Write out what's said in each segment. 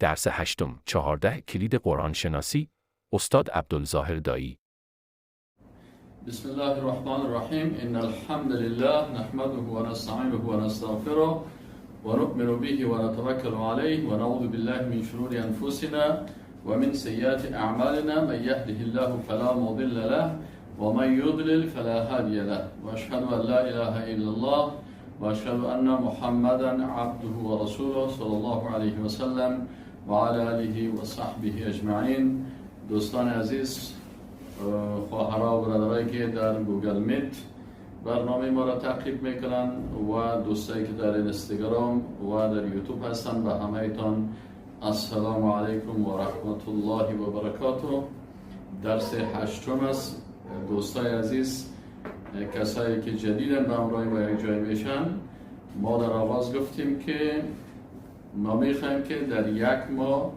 درس هشتم، 14 کلید قرآن شناسی، استاد عبدالظاهر دایی. بسم الله الرحمن الرحیم. ان الحمد لله نحمده ونستعینه ونستغفره ونؤمن به ونتوکل علیه ونعوذ بالله من شرور انفسنا ومن سیئات اعمالنا. من یهده الله فلا مضل له ومن یضلل فلا هادی له. واشهد ان لا اله الا الله واشهد ان محمدا عبده ورسوله صلی الله علیه وسلم وعلى آله وصحبه اجمعین. دوستان عزیز، خواهرها و برادرایی که در Google Meet برنامه ما را تعقیب میکنن و دوستایی که در اینستاگرام و در یوتیوب هستن، به همه تان السلام علیکم و رحمت الله و برکاته. درس هشتم است. دوستای عزیز، کسایی که جدیدن به همراه ما یک جای میشن، ما در آغاز گفتیم که ما میخوایم که در یک ماه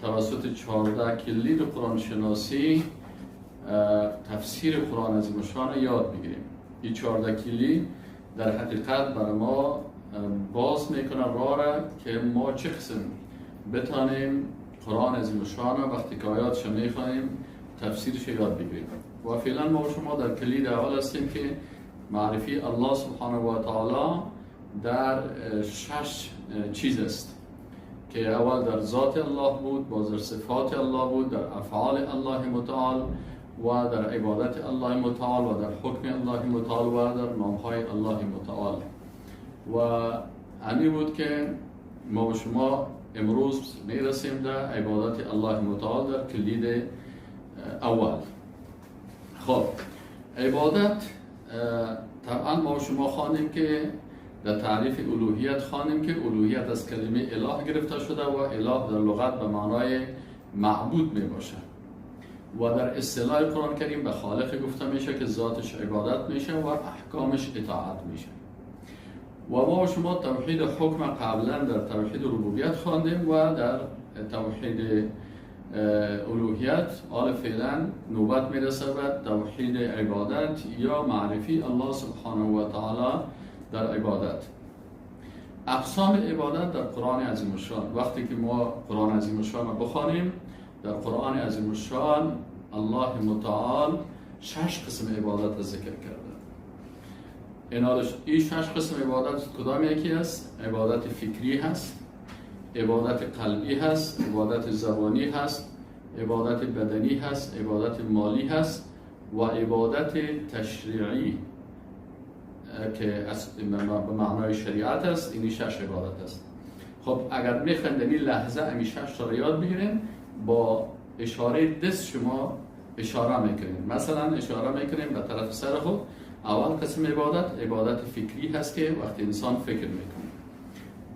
توسط 14 کلید قرآن شناسی تفسیر قرآن عظیم الشان یاد بگیریم. این 14 کلید در حقیقت برای ما باز میکنه راه را که ما چه قسم بتانیم قرآن عظیم الشان وقتی که آیاتش میخوانیم تفسیرش یاد بگیریم. و فعلا ما شما در کلید اول هستیم که معرفی الله سبحانه و تعالی در شش چیز است که اول در ذات الله بود، باز در صفات الله بود، در افعال الله متعال و در عبادت الله متعال و در حکم الله متعال و در نامهای الله متعال. و همین بود که ما و شما امروز میرسیم در عبادت الله متعال در کلید اول. خب، عبادت طبعا ما و شما خوانیم که در تعریف الوهیت خوانیم که الوهیت از کلمه اله گرفته شده و اله در لغت به معنای معبود می باشه و در اصطلاح قرآن کریم به خالق گفته میشه که ذاتش عبادت میشه و احکامش اطاعت میشه. و ما و شما توحید حکم قبلا در توحید ربوبیت خواندیم و در توحید الوهیت. حال فعلا نوبت میرسه به توحید عبادت یا معرفی الله سبحانه و تعالی در عبادت. اقسام عبادت در قرآن عظیم الشان. وقتی که ما قرآن عظیم الشان رو بخوانیم، در قرآن عظیم الشان الله متعال شش قسم عبادت را ذکر کرده. این شش قسم عبادت کدام یکی است؟ عبادت فکری هست، عبادت قلبی هست، عبادت زبانی هست، عبادت بدنی هست، عبادت مالی هست و عبادت تشریعی که به معنای شریعت است. این شش عبادت است. خب، اگر میخوایم در این لحظه امی شش تا رو یاد بگیریم، با اشاره دست شما اشاره میکنیم. مثلا اشاره میکنیم به طرف سر خود. اول قسم عبادت، عبادت فکری هست که وقتی انسان فکر میکنه.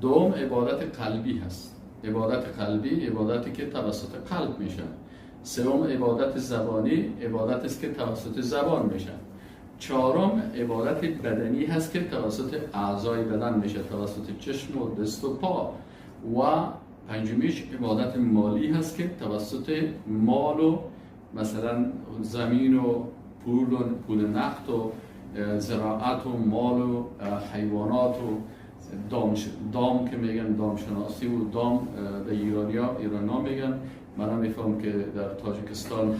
دوم عبادت قلبی هست. عبادت قلبی عبادتی که توسط قلب میشه. سوم عبادت زبانی، عبادت است که توسط زبان میشه. چهارم عبادت بدنی هست که توسط اعضای بدن میشه، توسط چشم و دست و پا. و پنجمیش عبادت مالی هست که توسط مال و مثلا زمین و پول و پول نقد و زراعت و مال و حیوانات و دام که میگن، دام شناسی و دام در ایرانیا میگن. من هم میفهم که در تاجیکستان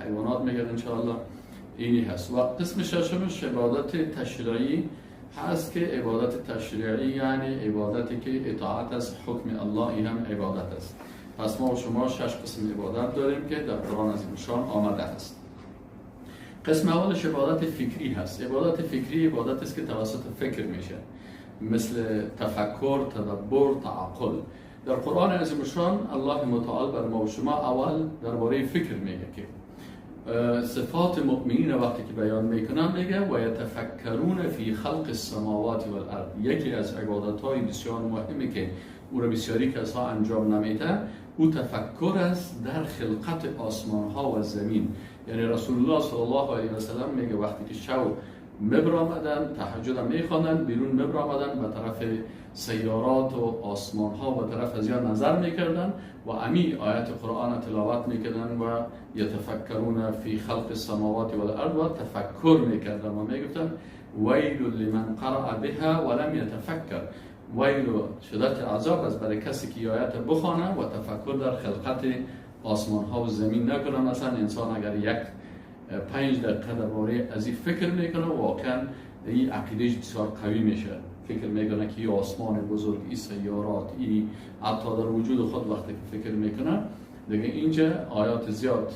حیوانات میگن. انشاءالله اینی هست. و قسم ششمش عبادت تشریعی هست که عبادت تشریعی یعنی عبادتی که اطاعت از حکم الله، این هم عبادت است. پس ما و شما شش قسم عبادت داریم که در قرآن عظیم الشان آمده است. قسم اولش عبادت فکری هست. عبادت فکری عبادت است که توسط فکر میشه، مثل تفکر، تدبر، تعقل. در قرآن عظیم الشان الله متعال بر ما و شما اول درباره فکر میگه که صفات مؤمنین وقتی که بیان میکنن میگه و یتفکرون فی خلق السماوات والارض. یکی از عبادت های بسیار مهمی که او را بسیاری کسها انجام نمیده، او تفکر است در خلقت آسمان ها و زمین. یعنی رسول الله صلی الله علیه و سلم میگه وقتی که شو مبرآمدن، تهجد میخواندن، بیرون مبرآمدن، به طرف سیارات و آسمان ها و طرف از نظر میکردن و امی آیت قرآن تلاوت میکردن و یتفکرون فی خلق السماوات والارض و تفکر میکردن و میگفتن ویل لمن قرأ بها ولم یتفکر. ویل و شدت عذاب است برای کسی که آیت بخوانه و تفکر در خلقت آسمان ها و زمین نکنه. مثلا انسان اگر یک 5 دقیقه درباره از این فکر میکنه، واقعا این عقیدهش بسیار قوی میشه. فکر میکنه که این آسمان بزرگ، این سیارات، این حتی در وجود خود وقتی که فکر میکنه دیگه. اینجا آیات زیاد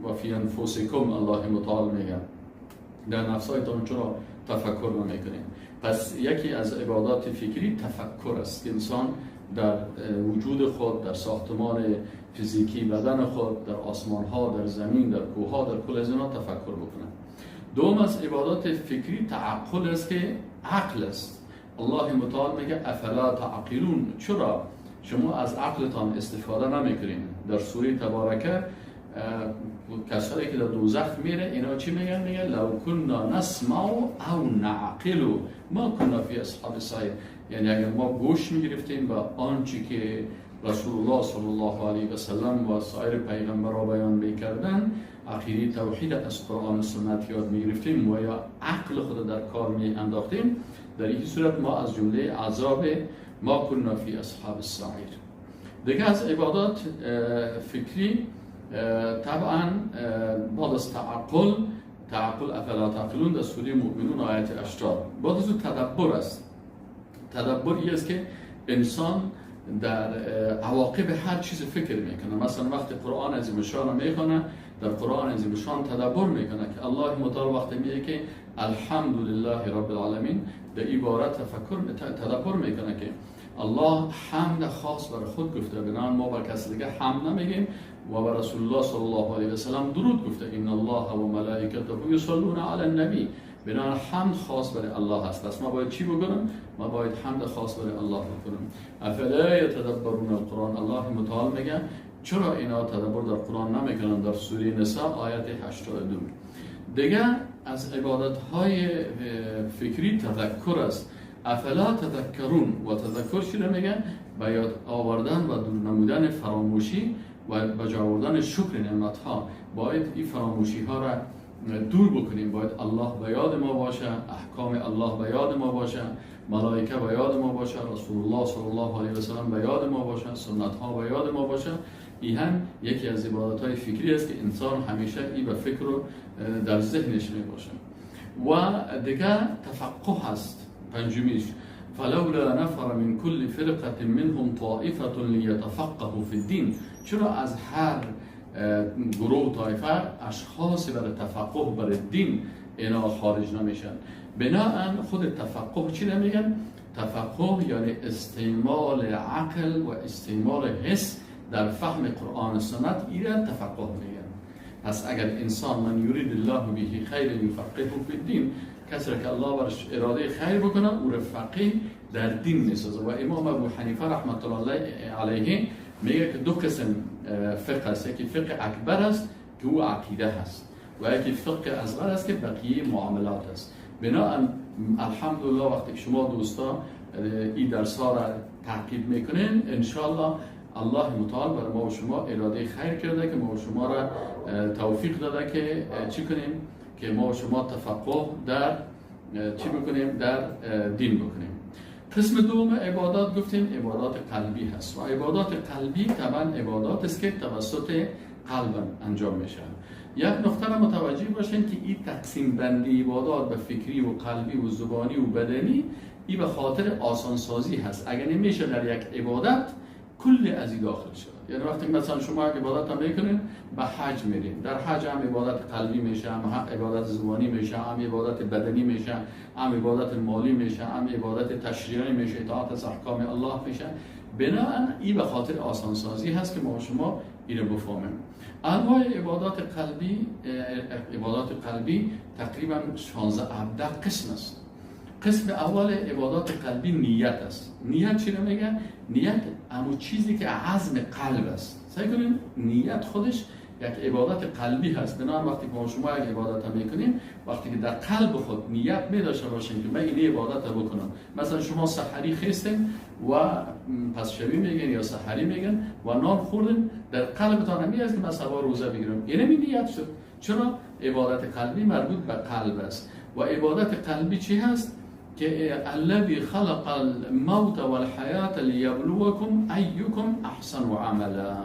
و فی انفسکم الله متعال میگه در نفسایتان چرا تفکر نمیکنیم. پس یکی از عبادات فکری تفکر است که انسان در وجود خود، در ساختمان فیزیکی بدن خود، در آسمان ها، در زمین، در کوه ها، در کل از اینا تفکر بکنه. دوم از عبادات فکری تعقل است که عقل است. الله متعال میگه افلا تعقلون، چرا شما از عقلتان استفاده نمیکنین؟ در سوره تبارکه کسایی که در دوزخ میره اینا چی میگن؟ میگن لو كنا نسمع او نعقل ما كنا فی اصحاب السعیر. یعنی اگر ما گوش میگرفتیم به آنچه که رسول الله صلی الله علیه و سلم و سایر پیغمبرها بیان میکردن، عقیده توحید از قرآن و سنت یاد میگرفتیم و یا عقل خود در کار می انداختیم، در این صورت ما از جمله عذاب ما كنا فی اصحاب السعیر. دیگه از عبادات فکری طبعا بعد از تعقل، تعقل افلا تعقلون در سوره مؤمنون آیت 80، بعد از تدبر است. تدبر این است که انسان در عواقب هر چیز فکر میکنه. مثلا وقتی قرآن عظیم شان میخونه، در قرآن عظیم شان تدبر میکنه که الله متعال وقتی میگه که الحمدلله رب العالمین، در عبارت تفکر تدبر میکنه که الله حمد خاص بر خود گفته، بنابراین ما بر کسی دیگه حمد نمیگیم، و بر رسول الله صلی الله علیه و سلم درود گفته، ان الله و ملائکته یصلون علی النبی. بنابراین حمد خاص برای الله هست. پس ما باید چی بکنیم؟ ما باید حمد خاص برای الله بکنیم. افلا یتدبرون القرآن، الله متعال میگه چرا اینا تدبر در قرآن نمیکنن؟ در سوره نساء آیت 82. دیگه از عبادت های فکری تذکر است. افلا تذکرون، و تذکر چی رو میگن؟ به یاد آوردن و دور نمودن فراموشی و به جا آوردن شکر نعمت ها. باید این فراموشی ها را دور بکنیم. باید الله به یاد ما باشه، احکام الله به یاد ما باشه، ملائکه به یاد ما باشه، رسول الله صلی الله علیه و سلم به یاد ما باشه، سنت ها به یاد ما باشه. این هم یکی از عبادت های فکری است که انسان همیشه این به فکر رو در ذهنش می باشه. و دیگه تفقه هست، پنجمیش، فلولا نفر من كل فرقة منهم طائفة ليتفقهوا في الدين. چرا از هر گروه طایفه اشخاص برای تفقه برای دین اینا خارج نمیشن؟ بناهن خود تفقه چی نمیگن؟ تفقه یعنی استعمال عقل و استعمال حس در فهم قرآن و سنت، اینا تفقه میگن. پس اگر انسان من یرید الله به خیر یفقهه فی الدین، کسی که الله برش اراده خیر بکنه او را فقیه در دین میسازه. و امام ابو حنیفه رحمت الله علیه میگه که دو قسم فقه است، یکی فقه اکبر است که او عقیده هست و یکی فقه اصغر است که بقیه معاملات است. بنابراین الحمدلله وقتی که شما دوستا این درس ها را تعقیب میکنین، انشالله الله متعال بر ما و شما اراده خیر کرده که ما و شما را توفیق داده که چی کنیم؟ که ما و شما تفقه در چی بکنیم؟ در دین بکنیم. قسم دوم عبادات گفتیم عبادات قلبی هست و عبادات قلبی طبعا عبادات است که توسط قلب انجام میشه. یک نقطه را متوجه باشین که این تقسیم بندی عبادات به فکری و قلبی و زبانی و بدنی این به خاطر آسانسازی هست. اگر نمیشه در یک عبادت کل از این داخل شد. یعنی وقتی مثلا شما یک عبادت هم میکنین به حج میرین، در حج هم عبادت قلبی میشه، هم عبادت زبانی میشه، هم عبادت بدنی میشه، هم عبادت مالی میشه، هم عبادت تشریعی میشه، اطاعت از احکام الله میشه. بنابراین این به خاطر آسانسازی هست که ما شما اینو بفهمیم. انواع عبادات قلبی، عبادات قلبی تقریبا 16 قسم است. قسم اول عبادات قلبی نیت است. نیت چی رو میگه؟ نیت همون چیزی که عزم قلب است. سعی کنیم نیت خودش یک عبادت قلبی هست. بنابراین وقتی که ما شما یک عبادت هم میکنیم، وقتی که در قلب خود نیت می داشته باشیم که من این عبادت رو بکنم. مثلا شما سحری خیستین و پس شبی میگن یا سحری میگن و نان خوردین، در قلبتان همی است که من صبح روزه بگیرم، یعنی نیت شد. چرا؟ عبادت قلبی مربوط به قلب است. و عبادت قلبی چی هست؟ که الذی خلق الموت والحیات لیبلوکم ایکم احسن عملا.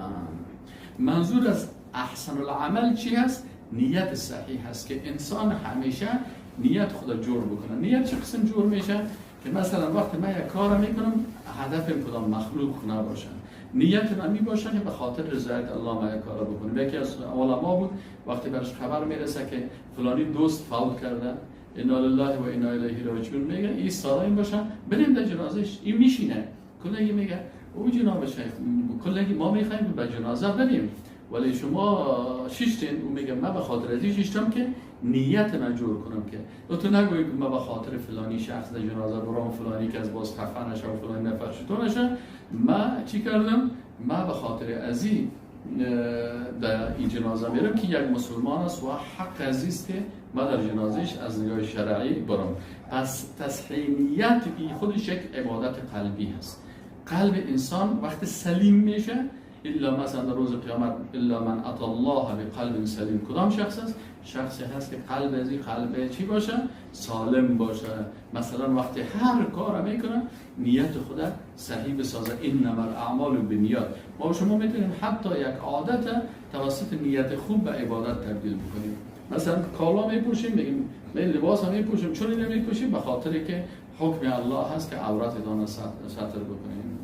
منظور از احسن العمل چی هست؟ نیت صحیح هست که انسان همیشه نیت خود جور بکنه. نیت چه قسم جور میشه؟ که مثلا وقتی من یک کار میکنم هدفم کدام مخلوق نباشه، نیت من می باشه که به خاطر رضایت الله من یک کار بکنم. یکی از علما بود وقتی برش خبر میرسه که فلانی دوست فوت کرده، انا لله و انا الیه راجعون، میگه این سارا این باشه بریم در جنازهش، این میشینه کلگی میگه او جناب شیخ کلگی ما میخوایم به جنازه بریم ولی شما شیشتین. او میگه من به خاطر از این شیشتم که نیت من جور کنم که تو نگویی که من به خاطر فلانی شخص در جنازه برام، فلانی که از باز خفه نشه و فلانی نفر شطور نشه، من چی کردم؟ من به خاطر از این در این جنازه میرم که یک مسلمان است و حق عزیز که من در جنازهش از نگاه شرعی برام. پس تصحیح نیت خودش یک عبادت قلبی هست. قلب انسان وقت سلیم میشه، الا مثلا در روز قیامت الا من اتی الله بقلب سلیم، کدام شخص است؟ شخصی هست که قلب از این قلب چی باشه؟ سالم باشه. مثلا وقتی هر کار میکنه نیت خود صحیح بسازه. انما الاعمال بالنیات. ما شما میتونیم حتی یک عادت توسط نیت خوب به عبادت تبدیل بکنیم. مثلا کالا میپوشیم، میگیم من لباس هم میپوشیم، چون اینو میپوشیم به خاطر که حکم الله هست که عورتتان ستر بکنیم.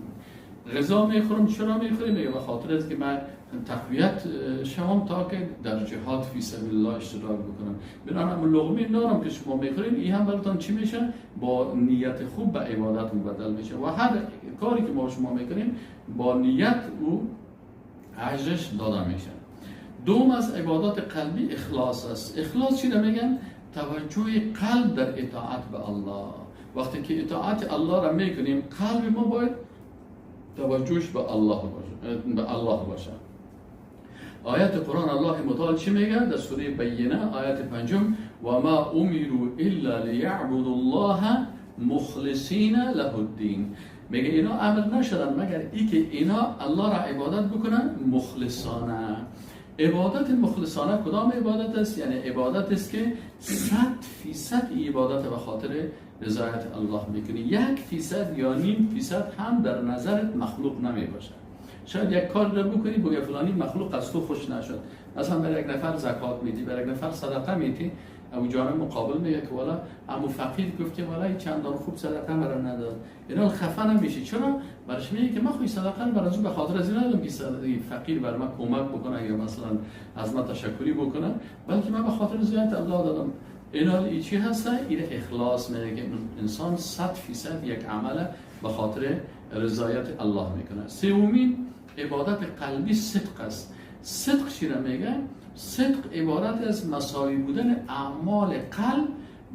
غذا میخورم، چرا میخوریم؟ میگه به خاطر است که من تقویت شوم تا که در جهاد فی سبیل الله اشتراک بکنم. بنابراین لقمه نانم که شما میخورین این هم براتون چی میشه؟ با نیت خوب به عبادت مبدل میشه و هر کاری که ما شما میکنیم با نیت او اجرش داده میشه. دوم از عبادات قلبی اخلاص است. اخلاص چی رو میگن؟ توجه قلب در اطاعت به الله. وقتی که اطاعت الله را میکنیم قلب ما باید توجهش به الله باشه، به الله باشه. آیت قرآن الله متعال چی میگه؟ در سوره بینه آیت 5، و ما امروا الا لیعبدوا الله مخلصین له الدین. میگه اینا امر نشدن مگر ای که اینا الله را عبادت بکنن مخلصانه. عبادت مخلصانه کدام عبادت است؟ یعنی عبادت است که 100% عبادت به خاطر رضایت الله میکنی، 1% یا 0.5% هم در نظرت مخلوق نمی باشه. شاید یک کار رو بکنی بگه فلانی مخلوق از تو خوش نشد، مثلا برای یک نفر زکات میدی، برای یک نفر صدقه میدی، او جانب مقابل میگه که والا عمو فقیر گفت که والا چندان خوب صدقه مرا نداد، اینا خفه نمیشه. چرا؟ برش میگه که من خو صدقه رو برای به خاطر از این ندادم که فقیر بر من کمک بکنه یا مثلا از من تشکری بکنه، بلکه من به خاطر رضایت الله دادم. اینا ای چی هست؟ این اخلاص میگه که انسان 100% یک عمل به خاطر رضایت الله میکنه. سومین عبادت قلبی صدق است. صدق چی را میگه؟ صدق عبارت از مساوی بودن اعمال قلب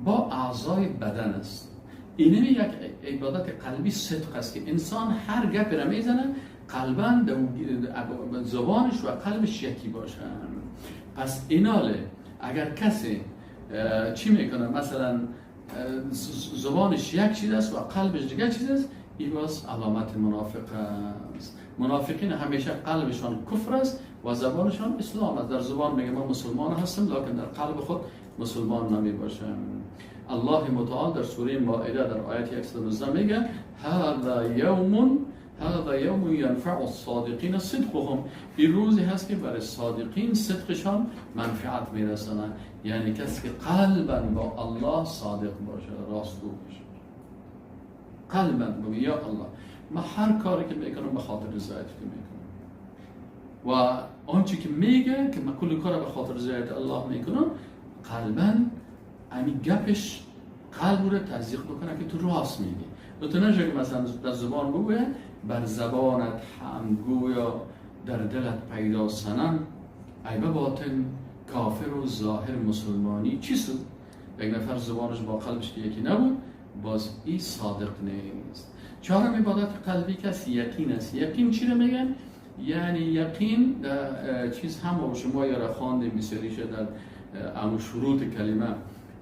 با اعضای بدن است. اینه یک عبادت قلبی صدق است که انسان هر گپ را میزنه قلباً زبانش و قلبش یکی باشه. پس ایناله اگر کسی چی میکنه، مثلا زبانش یک چیز است و قلبش دیگه چیز است، این باز علامت منافق است. منافقین همیشه قلبشان کفر است و زبانشان اسلام است. در زبان میگه من مسلمان هستم لکن در قلب خود مسلمان نمی باشم. الله متعال در سوره مائده در آیت 119 میگه هذا یوم ینفع الصادقین صدقهم. این روزی هست که برای صادقین صدقشان منفعت میرسانه، یعنی کسی که قلبا با الله صادق باشه، راستگو باشه، قلبا بگه یا الله من هر کاری که میکنم به خاطر رضایت تو میکنم و آنچه که میگه که من کل کار به خاطر رضایت الله میکنم، قلبا همین گپش قلب رو تضییق بکنه که تو راست میگی. تو نشه که مثلا در زبان بگویه بر زبانت همگویا در دلت پیدا سنم، عیب باطن کافر و ظاهر مسلمانی چی سود؟ یک نفر زبانش با قلبش که یکی نبود، باز این صادق نیست. چهارم عبادت قلبی کسی یقین است. یقین چی رو میگن؟ یعنی یقین در چیز هم با شما یارا خواندیم بسیاریشه در امو شروط کلمه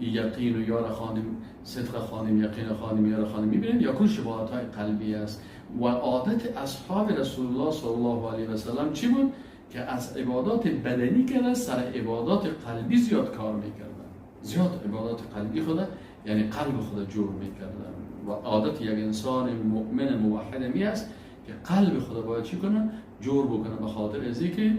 یقین و یارا خواندیم، صدق خواندیم، یقین خواندیم، یارا خواندیم، میبینید یا کل شباهت های قلبی است. و عادت اصحاب رسول الله صلی الله علیه و سلم چی بود؟ که از عبادات بدنی که سر عبادات قلبی زیاد کار میکردن، زیاد عبادات قلبی خود یعنی قلب خود جور میکردن. و عادت یک انسان مؤمن موحد می است که قلب خود باید چی کنه؟ جور بکنه، به خاطر از اینکه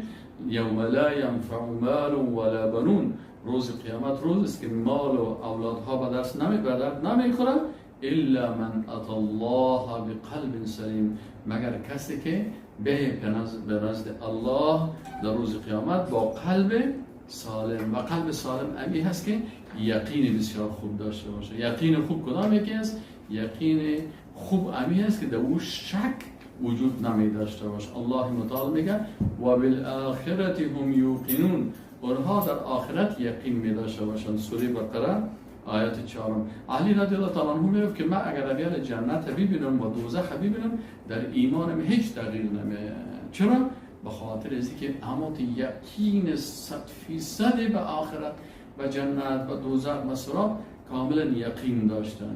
یوم لا ینفع مال ولا بنون، روز قیامت روز است که مال و اولادها به دست نمیخورن، الا من اتى الله بقلب سلیم، مگر کسی که به نزد الله در روز قیامت با قلب سالم. و قلب سالم امی هست که یقین بسیار خوب داشته باشه. یقین خوب کدام یکی است؟ یقین خوب امی هست که در او شک وجود نمی داشته باشه. الله متعال میگه و بالآخرة هم یوقنون، اونها در آخرت یقین می داشته باشند. سوره بقره آیت 4. علی رضی الله تعالی عنه میگه که من اگر اول جنت ببینم و دوزخ ببینم در ایمانم هیچ تغییر نمیاد. چرا؟ به خاطر از اینکه امات یقین 100% به آخرت و جنت و دوزخ و صراط کاملا یقین داشتن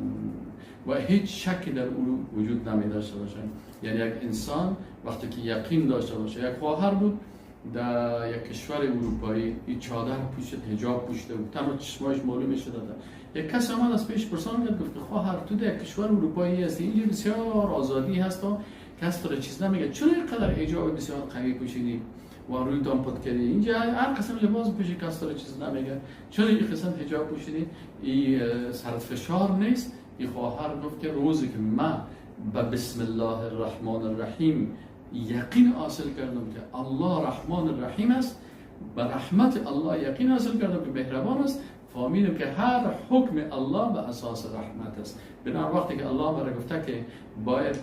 و هیچ شکی در او وجود نمی داشته باشن. یعنی یک انسان وقتی که یقین داشته باشه، یک خواهر بود در یک کشور اروپایی، این چادر پوشید، حجاب پوشیده بود، تنها چشمایش معلوم شده. یک کس آمد از پیش پرسان کرد، گفت که خواهر تو در یک کشور اروپایی هستی، اینجا بسیار آزادی هست و کس تو چیز نمیگه، چرا اینقدر حجاب بسیار قوی پوشیدی و روی تان پت کردی؟ اینجا هر قسم لباس پوشی کس تو چیز نمیگه، چرا این قسم حجاب پوشیدی؟ این سرت فشار نیست؟ این خواهر گفت که روزی که من به بسم الله الرحمن الرحیم یقین حاصل کردم که الله رحمان الرحیم است، به رحمت الله یقین حاصل کردم که مهربان است، فهمیدم که هر حکم الله به اساس رحمت است. بنابراین وقتی که الله مرا گفته که باید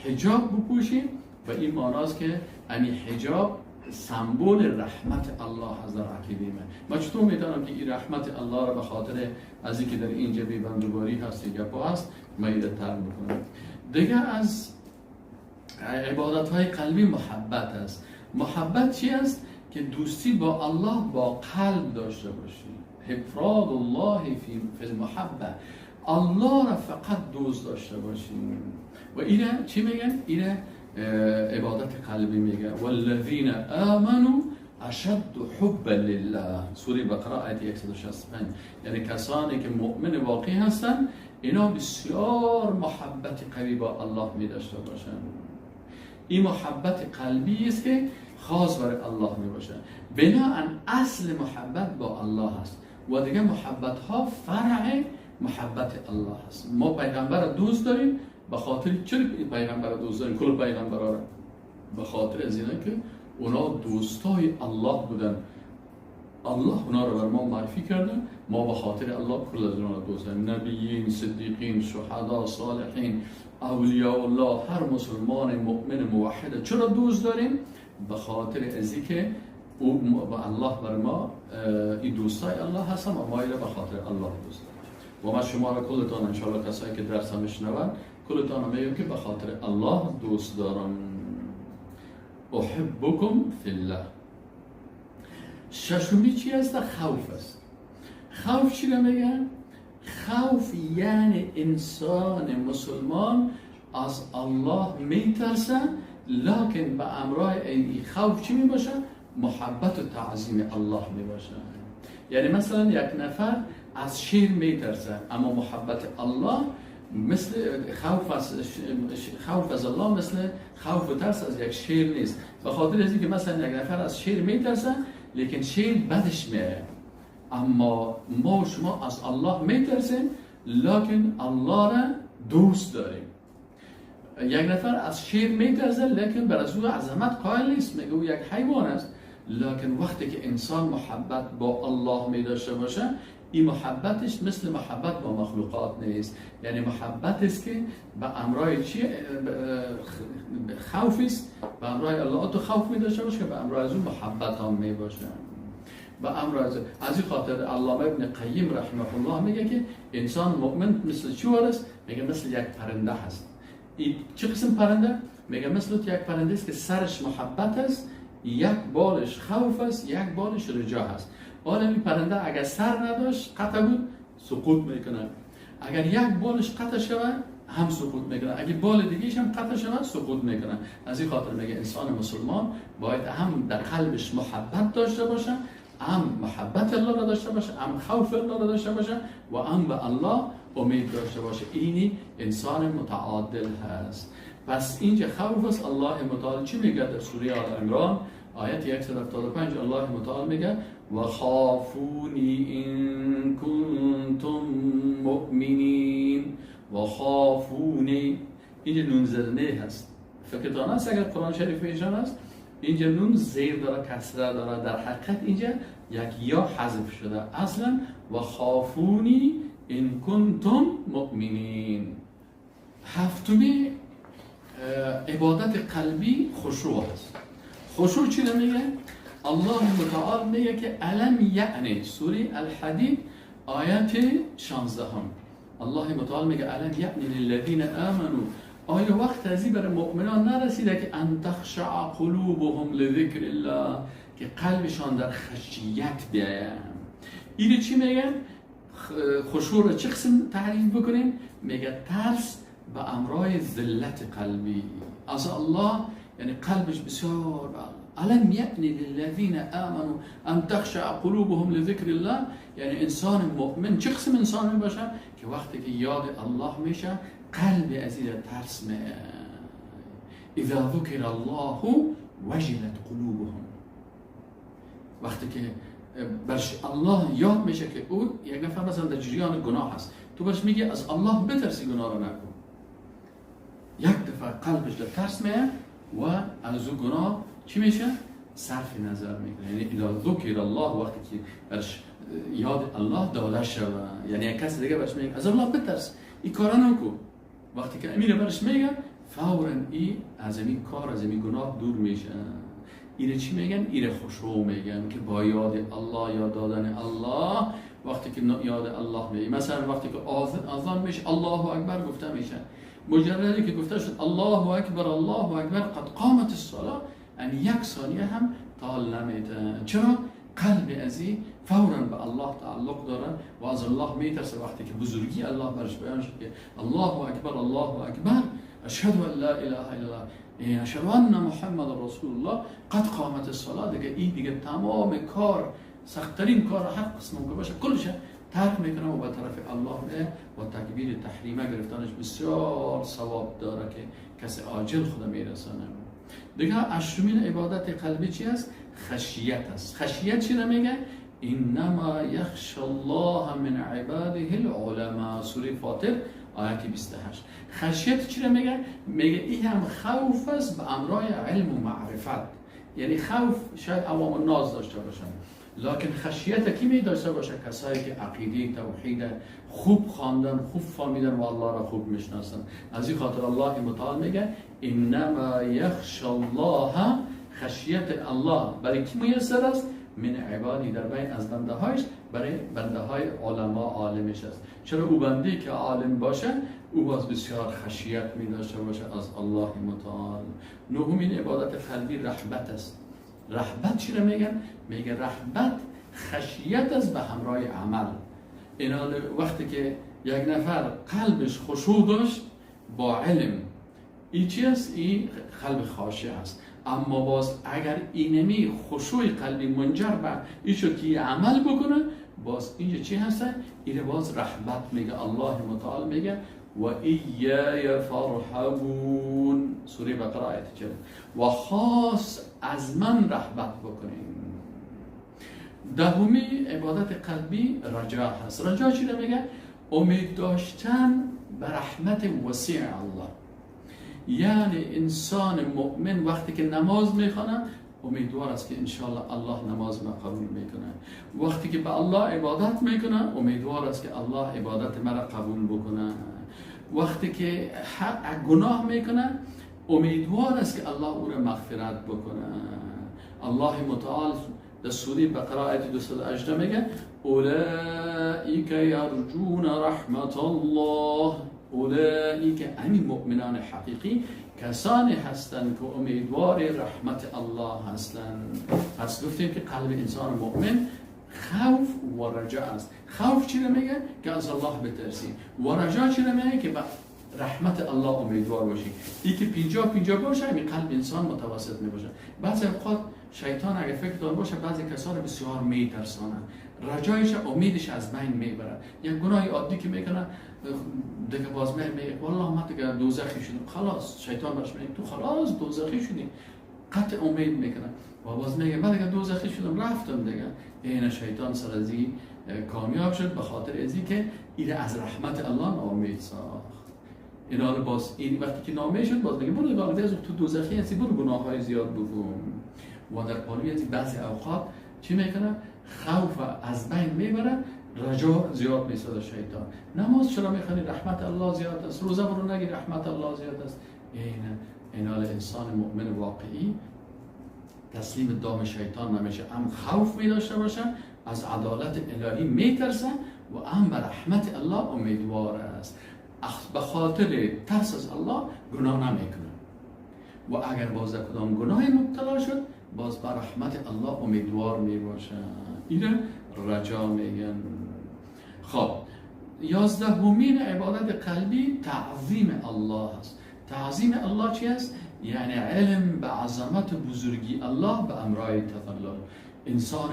حجاب بپوشیم، و این معناست که یعنی حجاب سمبل رحمت الله از در عقیده من. ما چطور میدانم که این رحمت الله را به خاطر از اینکه در اینجا بی بندوباری هست گپا هست ما این را ترک بکنم. دیگه از عبادت های قلبی محبت است. محبت چی است؟ که دوستی با الله با قلب داشته باشی. افراد الله فی المحبه، الله را فقط دوست داشته باشیم. و اینه چی میگن؟ اینه عبادت قلبی میگه. والذین آمنوا اشد حبا لله، سوره بقره آیه 165. یعنی کسانی که مؤمن واقعی هستن اینا بسیار محبت قوی با الله می داشته باشن. این محبت قلبی است که خاص برای الله می باشه. بناً اصل محبت با الله است و دیگه محبت ها فرع محبت الله است. ما پیغمبر دوست داریم به خاطر چرا پیغمبر دوست داریم؟ کل پیغمبرا را به خاطر از اینه که اونا دوستای الله بودن. الله اونا رو بر ما معرفی کردن، ما به خاطر الله کل از اونا دوست داریم. نبیین، صدیقین، شهدا، صالحین، اولیاء الله، هر مسلمان مؤمن موحد چرا دوست داریم؟ به خاطر از اینکه او با الله بر ما این دوستای الله هستن و ما اینا به خاطر الله دوست داریم. و ما شما را کلتان انشاءالله کسایی که درس هم میشنون کلتان میگم که به خاطر الله دوست دارم. احبکم فی الله. ششمی چی هست؟ خوف است. خوف چی رو میگن؟ خوف یعنی انسان مسلمان از الله میترسه، لکن به امرای این خوف چی میباشه؟ محبت و تعظیم الله میباشه. یعنی مثلا یک نفر از شیر میترسه، اما محبت الله مثل خوف از الله مثل خوف و ترس از یک شیر نیست. به خاطر از اینکه مثلا یک نفر از شیر میترسه لیکن شیر بدش میاد، اما ما و شما از الله میترسیم لکن الله را دوست داریم. یک نفر از شیر میترسه لیکن بر از او عظمت قائل نیست، میگه او یک حیوان است. لکن وقتی که انسان محبت با الله می داشته باشه، این محبتش مثل محبت با مخلوقات نیست. یعنی محبت است که به امرای چی؟ خوف است. به امرای الله تو خوف می داشته باشه که به امرای از اون محبت هم می باشه. به امرای از این خاطر علامه ابن قیم رحمه الله میگه که انسان مؤمن مثل چی است؟ میگه مثل یک پرنده هست. این چه قسم پرنده؟ میگه مثل یک پرنده است که سرش محبت است، یک بالش خوف است، یک بالش رجا است. حالا این پرنده اگر سر نداشت قطع بود سقوط میکنه، اگر یک بالش قطع شود هم سقوط میکنه، اگر بال دیگهش هم قطع شود سقوط میکنه. از این خاطر میگه انسان مسلمان باید هم در قلبش محبت داشته باشه، هم محبت الله را داشته باشه، هم خوف الله را داشته باشه و هم به الله امید داشته باشه. اینی انسان متعادل هست. پس اینجا خوف است. الله متعال چی میگه در سوره آل عمران آیت 175؟ الله متعال میگه و خافونی ان کنتم مؤمنین. و خافونی، اینجا نون زرنه هست، فکرتان هست اگر قرآن شریف ایشان هست، اینجا نون زیر داره، کسره داره، در حقیقت اینجا یک یا حذف شده اصلا. و خافونی ان کنتم مؤمنین. هفتمی عبادت قلبی خشوع است. خشوع چی میگه؟ الله متعال میگه که الم یعنی، سوره الحدید آیت 16 هم. الله متعال میگه الم یعنی للذین آمنوا، آیا وقت ازی برای مؤمنان نرسیده که ان تخشع قلوبهم لذکر الله، که قلبشان در خشیت بیاید. اینو چی میگن؟ خشوع رو چه قسم تعریف بکنیم؟ میگه ترس به امرای ذلت قلبی از الله، یعنی قلبش بسیار به الله. الم یعنی للذین آمنوا ان تخشع قلوبهم لذکر الله، یعنی انسان مؤمن چه قسم انسان می باشه که وقتی که یاد الله میشه قلب از این ترس میه. اذا ذکر الله وجلت قلوبهم، وقتی که برش الله یاد میشه که او یک نفر مثلا در جریان گناه هست، تو برش میگی از الله بترسی گناه رو نکن، یک دفعه قلبش در ترس میه و از او گناه چی میشه؟ صرف نظر میکنه. یعنی اذا ذکر الله، وقتی که برش یاد الله داده شوه، یعنی یک کس دیگه برش میگه از الله بترس این کارا نکن، وقتی که امیر برش میگه فورا ای از این کار، از این گناه دور میشه. اینه چی میگن؟ اینه خشوع میگن که با یاد الله، یاد دادن الله، وقتی که یاد الله میگه، مثلا وقتی که اذان میشه الله اکبر گفته میشه، مجردی که گفته شد الله اکبر الله اکبر قد قامت الصلاه، ان یک ثانیه هم طال نمیده. چرا؟ قلب ازی فورا به الله تعلق داره و از الله میترسه. وقتی که بزرگی الله برش بیان شد که الله اکبر الله اکبر اشهد ان لا اله الا الله اشهد ان محمد رسول الله قد قامت الصلاه، دیگه این دیگه تمام کار، سختترین کار هر قسم که باشه کلش ترک میکنه و به طرف الله میره و تکبیر تحریمه گرفتنش بسیار ثواب داره که کسی عاجل خود میرسانه. دیگه هشتمین عبادت قلبی چی است؟ خشیت است. خشیت چی رو میگه؟ انما یخشى الله من عباده العلماء، سوره فاطر آیت 28. خشیت چی رو میگه؟ میگه این هم خوف است به امرای علم و معرفت. یعنی خوف شاید عوام الناس داشته باشن، لکن خشیت کی می داشته باشه؟ کسایی که عقیده توحید خوب خواندن، خوب فهمیدن و الله را خوب میشناسن. از این خاطر الله متعال میگه انما یخشى الله، خشیت الله برای کی میسر است؟ من عبادی، در بین از بنده هایش، برای بنده های علما عالمش است. چرا او بنده که عالم باشه او باز بسیار خشیت می داشته باشه از الله متعال. نهمین عبادت قلبی رحمت است. رحمت چی رو میگن؟ میگه رحمت خشیت است به همراه عمل. اینا وقتی که یک نفر قلبش خشوع داشت با علم، این چی است؟ این قلب خاشع است. اما باز اگر اینمی خشوع قلبی منجر به این شد که عمل بکنه، باز اینجا چی هست؟ اینه باز رحمت میگه. الله متعال میگه و ایای فارهبون، سوره بقره آیت 40، و خاص از من رحمت بکنین. دهمی عبادت قلبی رجا هست. رجا چی رو میگه؟ امید داشتن به رحمت وسیع الله. یعنی انسان مؤمن وقتی که نماز میخوانه امیدوار است که انشالله الله نماز ما قبول میکنه. وقتی که به الله عبادت میکنه امیدوار است که الله عبادت مرا قبول بکنه. وقتی که گناه میکنه امیدوار است که الله او را مغفرت بکنه. الله متعال در سوره بقره آیت 218 میگه اولئک یرجون رحمت الله. اولئک همین مؤمنان حقیقی کسانی هستند که امیدوار رحمت الله هستند. پس گفتیم که قلب انسان مؤمن خوف و رجا است. خوف چی رو میگه؟ که از الله بترسیم. و رجا چی رو میگه؟ که به رحمت الله امیدوار باشیم. این که 50-50 باشه همین قلب انسان متوسط میباشه. بعضی اوقات شیطان اگه فکر دار باشه بعضی کسان بسیار میترسانه، رجایش امیدش از بین میبره. یک گناه عادی که میکنه دیگه باز میگه والله من دیگه دوزخی شدم، خلاص. شیطان برش میگه تو خلاص دوزخی شدی، قطع امید میکنه و باز میگه من دیگه دوزخی شدم، رفتم دیگه. این شیطان سر از این کامیاب شد به خاطر ازی که این از رحمت الله ناامید ساخت. این حال باز این وقتی که ناامید شد باز میگه برو دیگه از تو دوزخی هستی، برو گناه های زیاد بکن. و در پالوی از بعضی اوقات چی میکنه؟ خوف از بین میبره، رجا زیاد میسازه شیطان. نماز چرا میخوانی؟ رحمت الله زیاد است. روزه برو نگی، رحمت الله زیاد است. این حال انسان مؤمن واقعی تسلیم دام شیطان نمیشه، هم خوف می داشته باشه، از عدالت الهی میترسه و هم به رحمت الله امیدوار است. به خاطر ترس از الله گناه نمیکنه و اگر باز کدام گناه مبتلا شد باز به رحمت الله امیدوار می باشه. اینه رجا میگن. خب 11مین عبادت قلبی تعظیم الله است. تعظیم الله چی است؟ یعنی علم به عظمت بزرگی الله به امرای تذلل. انسان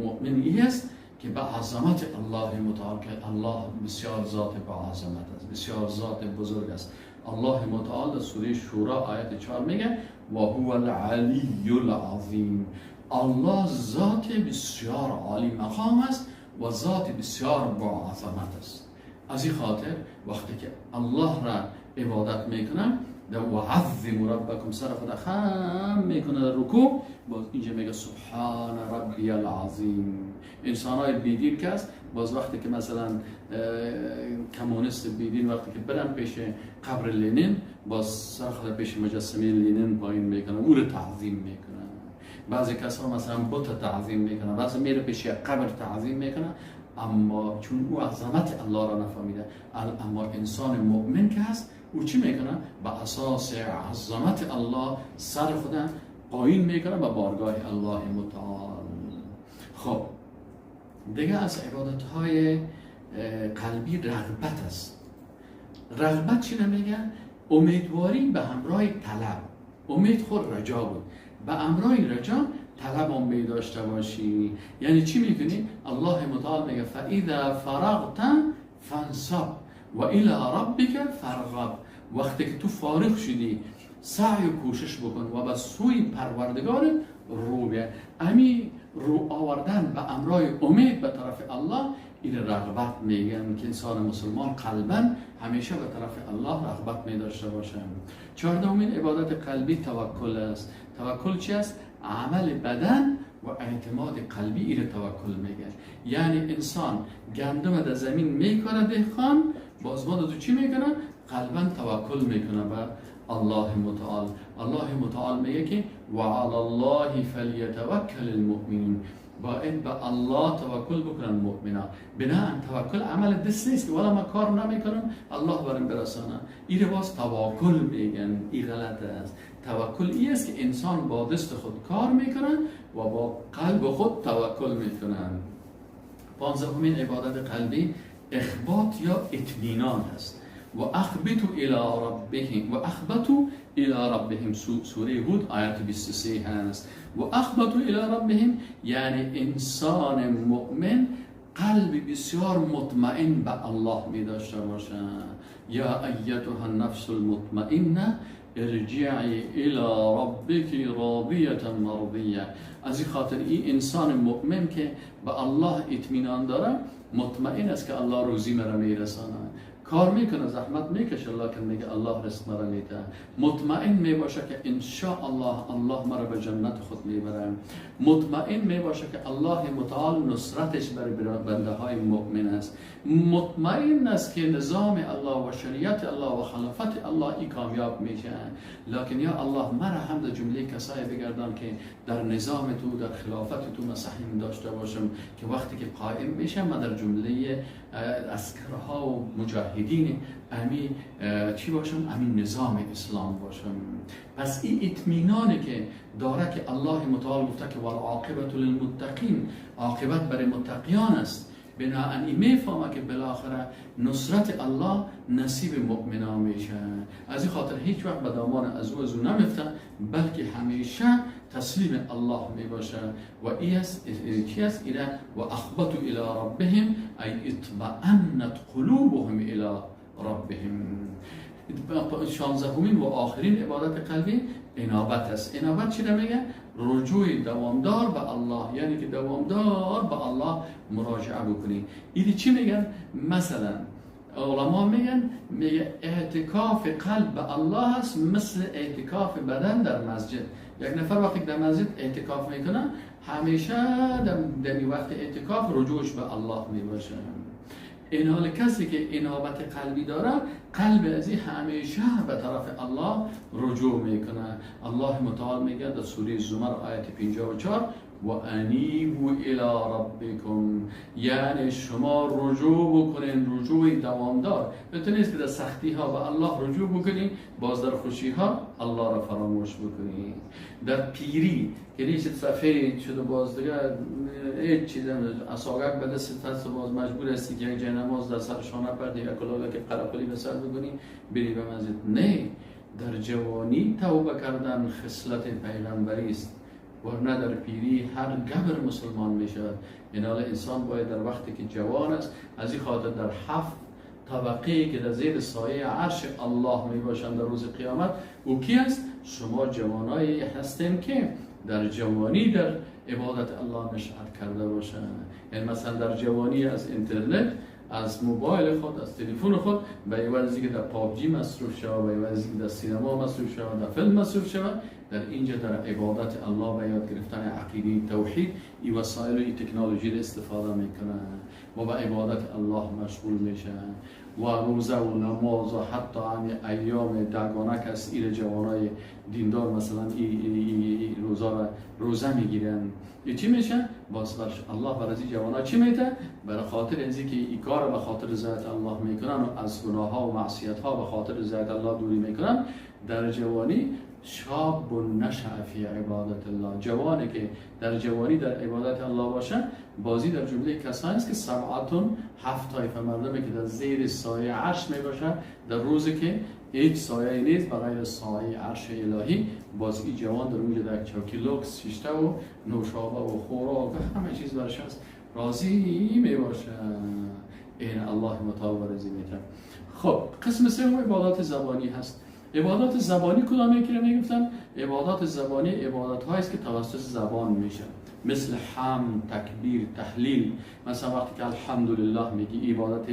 مؤمن است که به عظمت الله متعال، که الله بسیار ذات با عظمت است، بسیار ذات بزرگ است. الله متعال در سوره شورا آیت 4 میگه و هو العلی العظیم. الله ذات بسیار عالی مقام است و ذات بسیار با عظمت است. از این خاطر وقتی که الله را عبادت میکنه در و عظم ربکم، سر خود خم میکنه در رکوع، باز اینجا میگه سبحان ربی العظیم. انسان های بیدین که است باز وقتی که مثلا کمونیست بیدین وقتی که برن پیش قبر لنین، باز سر خود پیش مجسمه لنین پایین میکنه، او رو تعظیم میکنه. بعضی کسا مثلا بت تعظیم میکنه، بعضی میره پیش قبر تعظیم میکنه، اما چون او عظمت الله را نفهمیده. اما انسان مؤمن که هست او چی میکنه؟ به اساس عظمت الله سر خود پایین میکنه به بارگاه الله متعال. خب دیگه از عبادت های قلبی رغبت است. رغبت چی نمیگه؟ امیدواری به همراه طلب. امید خود رجا بود، به همراه رجا طلب هم داشته باشی. یعنی چی میکنی؟ الله متعال میگه فاذا فرغت فانصب و الی ربک فارغب. وقتی که تو فارغ شدی سعی و کوشش بکن و به سوی پروردگارت رو بیا. امی رو آوردن به امرای امید به طرف الله، این رغبت میگن که انسان مسلمان قلبا همیشه به طرف الله رغبت می داشته باشه. 14مین عبادت قلبی توکل است. توکل چی است؟ عمل بدن و اعتماد قلبی، این توکل میگن. یعنی انسان گندم در زمین میکنه دهقان، باز ما تو چی میکنه؟ قلبا توکل میکنه بر الله متعال. الله متعال میگه که و علی الله فلیتوکل المؤمنون. باید به الله توکل بکنن مؤمنا. بناءً توکل عمل دست نیست که والا ما کار نمیکنم الله برم برسانه. این باز توکل میگن، این غلط است. توکل این است که انسان با دست خود کار میکنن و با قلب خود توکل میکنن. 15مین عبادت قلبی اخبات یا اطمینان است. و اخبتوا الی ربهم و اخبتوا الی ربهم، سوره هود آیت 23 هست. و اخبتوا الی ربهم یعنی انسان مؤمن قلب بسیار مطمئن به الله می داشته باشه. یا ایتها النفس المطمئنه ارجعی الی ربک راضیه مرضیه. از این خاطر این انسان مؤمن که به الله اطمینان داره مطمئن است که الله روزی مرا میرسانه، کار میکنه، زحمت میکشه، لکن میگه الله رزق مرا میده. مطمئن میباشه که انشاءالله الله مرا به جنت خود میبره. مطمئن میباشه که الله متعال نصرتش بر بنده های مؤمن است. مطمئن است که نظام الله و شریعت الله و خلافت الله ای کامیاب میشه. لکن یا الله مرا هم در جمله کسایی بگردان که در نظام تو، در خلافت تو مسحیم داشته باشم که وقتی که قائم میشه من در جمله عسکرها و مجاهدین امی چی باشم؟ امی نظام اسلام باشم. پس این اطمینانی که داره که الله متعال گفته که والعاقبة للمتقین، عاقبت برای متقیان است. بناءً این میفهمه که بالاخره نصرت الله نصیب مؤمنان میشه. از این خاطر هیچ وقت به دامان از او نمیفته، بلکه همیشه تسلیم الله می باشه. و ای است کی است؟ اینا و اخبتوا الی ربهم ای اطمأنت قلوبهم الی ربهم. 16مین و آخرین عبادت قلبی انابت است. انابت چی میگه؟ رجوع دوامدار به الله، یعنی که دوامدار به الله مراجعه بکنی. این چی میگن؟ مثلا علما میگن، میگه اعتکاف قلب به الله است مثل اعتکاف بدن در مسجد. یک نفر وقتی که در مسجد اعتکاف میکنه همیشه در وقت اعتکاف رجوعش به الله میباشه. این حال کسی که انابت قلبی داره، قلب ازی همیشه به طرف الله رجوع میکنه. الله متعال میگه در سوره زمر آیت 54 و انیبوا الی ربکم، یعنی شما رجوع بکنین، رجوع دوامدار. به نیست که در سختی ها به الله رجوع بکنین، باز در خوشی ها الله را فراموش بکنین. در پیری که ریشت سفید شده باز دیگه هیچ چیز عصاگک به دست هست، باز مجبور هستی که یک جای نماز در سر شانه پردی یا کلاهی که قرقلی به سر بکنی بری به مسجد. نه، در جوانی توبه کردن خصلت پیغمبری است، ورنه در پیری هر گبر مسلمان می شود. این حال انسان باید در وقتی که جوان است، از این خاطر در 7 طبقه که در زیر سایه عرش الله می باشند در روز قیامت، او کی است؟ شما جوانایی هستیم که در جوانی در عبادت الله نشأت کرده باشند. یعنی مثلا در جوانی از اینترنت، از موبایل خود، از تلفن خود، به عوضی که در پابجی مصروف شود، به عوضی که در سینما مصروف شود، در فیلم مصروف شود، در اینجا در عبادت الله به یاد گرفتن عقیده توحید، این وسایل و این تکنولوژی را استفاده میکنن و به عبادت الله مشغول میشن و روزه و نماز و حتی همین ایام دگانه که از این جوانای دیندار مثلا این روزا را روزه میگیرن، این چی میشه؟ باز برش الله بر از این جوانا چی میده؟ برای خاطر از اینکه این کار به خاطر رضایت الله میکنن و از گناه ها و معصیت ها به خاطر رضایت الله دوری میکنن. در جوانی شاب نشأ فی عبادت الله، جوانی که در جوانی در عبادت الله باشه، بازی در جمله کسانی است که سبعتون، 7 طایفه مردمی که در زیر سایه عرش می باشه در روزی که هیچ سایه نیست بغیر سایه عرش الهی. باز این جوان در اونجا در چوکی لوکس شیشته و نوشابه و خوراک و همه چیز برش هست، راضی می باشه. این الله متعال راضی میشه. خب قسم سوم عبادات زبانی هست. عبادات زبانی کدام یکی رو میگفتن؟ عبادات زبانی عبادت هایی است که توسط زبان میشه، مثل حمد، تکبیر، تحلیل. مثلا وقتی که الحمدلله میگی عبادت